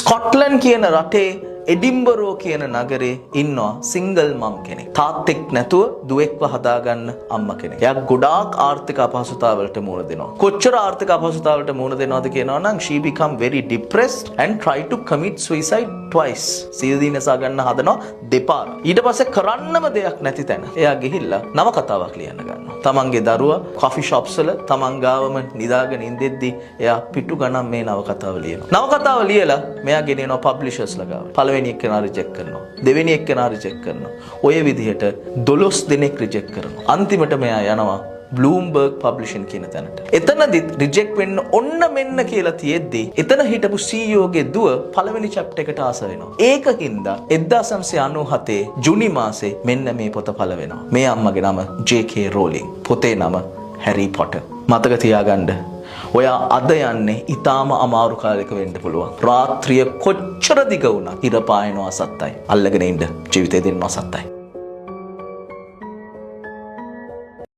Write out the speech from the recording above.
Scotland කියන රටේ Edinburgh කියන නගරේ ඉන්නවා සිංගල් මම් කෙනෙක්. තාත්තෙක් නැතුව දුවෙක්ව හදාගන්න අම්මා කෙනෙක්. එයා ගොඩාක් ආර්ථික අපහසුතාවලට මුහුණ දෙනවා. කොච්චර ආර්ථික අපහසුතාවලට මුහුණ දෙනවද කියනවා නම්, she become very depressed and try to commit suicide twice. සියදිවි නසා ගන්න හදනවා දෙපාර. ඊට පස්සේ කරන්නම දෙයක් නැති තැන එයා ගිහිල්ලා නවකතාවක් ලියන්න ගන්නවා. තමන්ගේ දරුවා කොෆි ෂොප්ස් වල තමන් ගාවම නිදාගෙන ඉඳෙද්දි එයා පිටු ගණන් මේ නවකතාව ලියනවා. නවකතාව ලියලා මෙයා ගෙනියනවා පබ්ලිෂර්ස්ලා ගාවට. පළවෙනි එක්කෙනා රිජෙක්ට් කරනවා. දෙවෙනි එක්කෙනා රිජෙක්ට් කරනවා. ඔය විදිහට 12 දෙනෙක් රිජෙක්ට් කරනවා. අන්තිමට මෙයා යනවා බ්ලූම්බර්ග් පබ්ලිෂින් කියන තැනට. එතනදිත් රිජෙක්ට් වෙන්න ඔන්න මෙන්න කියලා තියෙද්දි එතන හිටපු CEO ගේ දුව පළවෙනි චැප්ටර් එකට ආස වෙනවා. ඒක හින්දා 1997 ජුනි මාසේ මෙන්න මේ පොත පළ වෙනවා. මේ අම්මගේ නම J.K. Rowling. පොතේ නම හැරි පොටර්. මතක තියාගන්න, ඔයා අද යන්නේ ඉතාම අමාරු කාලයක වෙන්න පුළුවන්. රාත්‍රිය කොච්චර දිග වුණත් ඉර පායනවා සත්තයි. අල්ලගෙන ඉන්න, ජීවිතේ දෙන්නවා සත්තයි.